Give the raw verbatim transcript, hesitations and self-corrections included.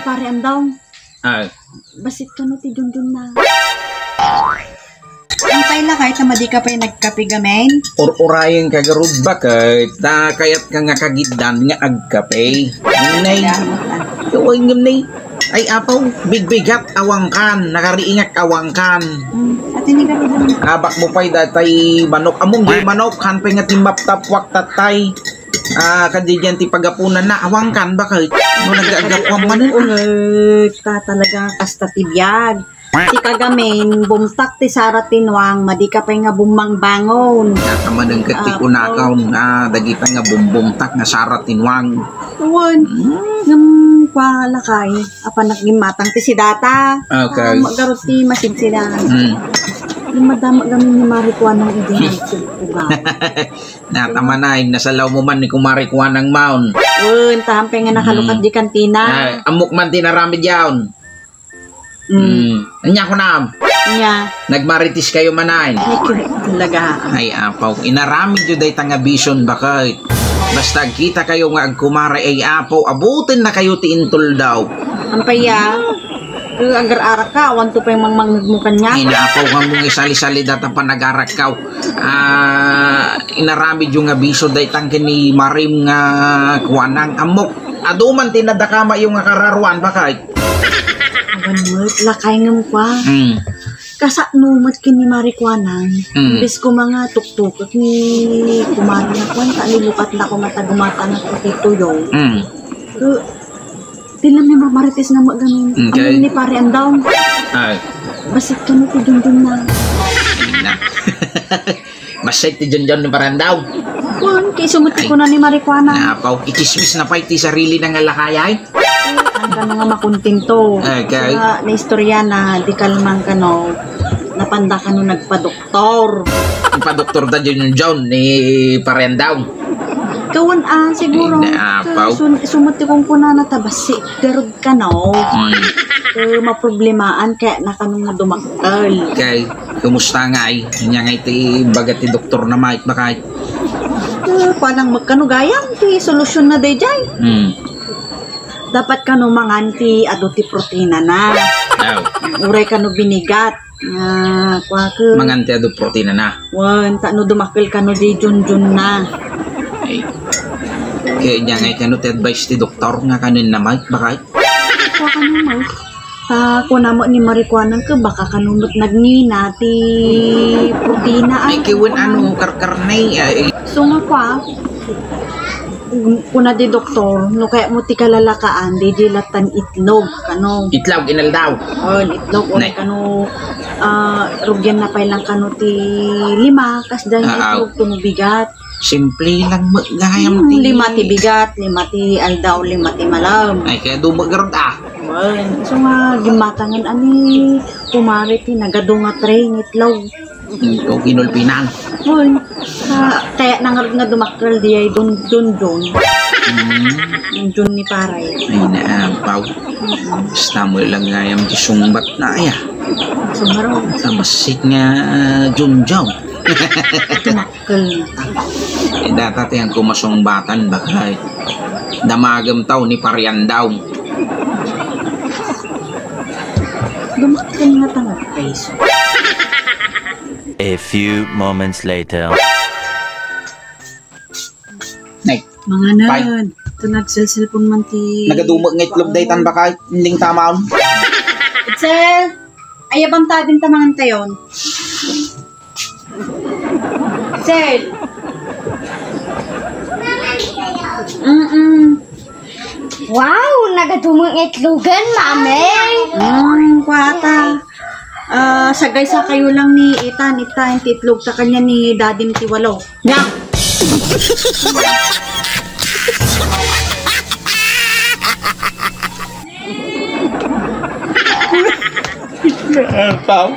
Pare Andong. Ah. Bassit kano ti Junjun na. Ang pay lakay, ta madi ka pay nagkape gamin? Ur-urayen ka garud baket, ta kayat ka nga kagiddan nga agkape. Nay, gaway ngem nay. Ay, apaw, bigbigat, awangkan, nakariingak, awangkan. Mm, ati ni garud. Abak mo pay, datay manok. Among di manok, han pay nga timmaptapwak tatay. Ah, kadi diyan ti pagapunan na, awangkan, baket. No, nagagapuan man, eh. Unget, ta talaga kasta ti biag. Ti kagamin, bumtak ti sara ti nuang, madi ka pay nga bummangbangon. Nakamaneng ket ti Ah, kunakaw, ah, dagita nga bumbumtak nga sara ti nuang. Wen, Hmm. ngem kwa lakay, apanak gimmatang ti sidata. Okay. Ah, magarot ti masidsidan. Hmm. Yung madama gamin ni Mari Kuanang idi nagsubuga. Natamanay, nasalaw mo man ni Kumari Kuanang maon. Wen, tahan pay nga nakalukat Hmm. di kantina. Ah, ammok man ti naramid yaon. Mm. Mm. Anya kunam? Anya. Nagmarites kayo manay. Ay, talaga. Ay, apaw. Inaramid yo dayta nga bison, baket. Basta agkita kayo nga agkumare, ay, apaw, abuten na kayo ti intuldaw. Ampay ya. Eh, agar-arak ka, awan to pay mangmangngeg mo kanya. Ay, naapaw ka mong isali-sali data panagarak ka. Ah, inaramid yo nga biso daytang ken ni Marim nga kuanang ammok. Adu man ti nadakama yo nga kararuan, baket. Awan met, lakay ngem kwa. Mm. Kasano met ken ni Mari Kuanang. Mm. Imbes ko mga tuktukek ni kumare nga kuan, ta nilukat na ko matagumatan na ko ti tuyo. Mm. Pero, di lang ni mamarites na magamin. Okay. Amin ni Pare Andong. Ay. Bassit kano ti Junjun na. Ay, na. Masay ti Junjun ni Parandaw. Wen, kay sumut ti Ay. Kuna ni Mari Kuanang. Napaw, ikismis na pay ti sarili na nga lakayay. Ang kano nga makontento. Okay. Sa naistorya na, di kalman kano, napanda kano nagpadoktor. Ang padoktor da Junjun ni Parandaw. Kawan, ah, siguro, Ay, napaw. Sun-, sumut ti kung kuna na tabasi, garud kano. Hmm. Eh, maproblemaan kaya na kano nga dumaktal. Okay. Kumusta ngay? Anya ngay ti baga ti doktor na, Mike, bakay? Eh, panang magkano gayam ti solusyon na dayjay. Hmm. Dapat kano mangan ti adu ti protina na. Aw. Uray kano binigat. Nga, kwa ke. Mangan ti adu protina na. Wen, ta no dumakkel kano di Junjun na. Ay. Kaya anya ngay kano ti advice ti doktor nga kanen na, Mike, bakay? Kwa kano, Mike. Ta kuna met ni Mari Kuanang ke baka kano met nagngina ti protina, Ay, ah, kiwen kuna ano, karkarne, ay. So nga kwa, kuna di doktor, no kaya mo ti kalalakaan, di di latan itlog, kano. Itlog, inaldaw. Oh, itlog, uray Nay. Kano, ah, rugyan na pay lang kano ti lima, kas dahil Ah, ah. Itlog, tunubigat. Simple lang met gayam Hmm, ti lima ti bigat, lima ti aldaw, lima ti malam. Ay, kaya dumagarod, ah. Wen, so nga, gimmatangan ani, kumare ti nagadu nga tray nga itlog. Hmm, o kinulpinan. Wen, sa, kaya nangarod nga dumakkel di ay dun, dun, dun. Hmm. Dun, dun ni paray. Ay, naampaw. Mm-mm. Basta mo lang gayam ti sungbat na, ay, ah. Sumaro. Tabasik nga, ah, Junjun. Kel. Eh, data ti ang kumasungbatan, bakay. Damagem tao ni Pariandaw. Dumakkel nga tangat, guys. A few moments later. Nay. Mga Pay. Nan, ito nagselselpon man ti Nagadumot nga itlog daytan bakay, ending tamaon. Itzel, ayabang tabin tamangan tayon. Sel. Mm-mm. Wow, nagatumeng itlogan, mami. Mm, kuwata. Ah, sagaysa kayo lang ni Ethan, Ethan, ti itlog ta kanya ni Dadim ti walo. Nya. Tao.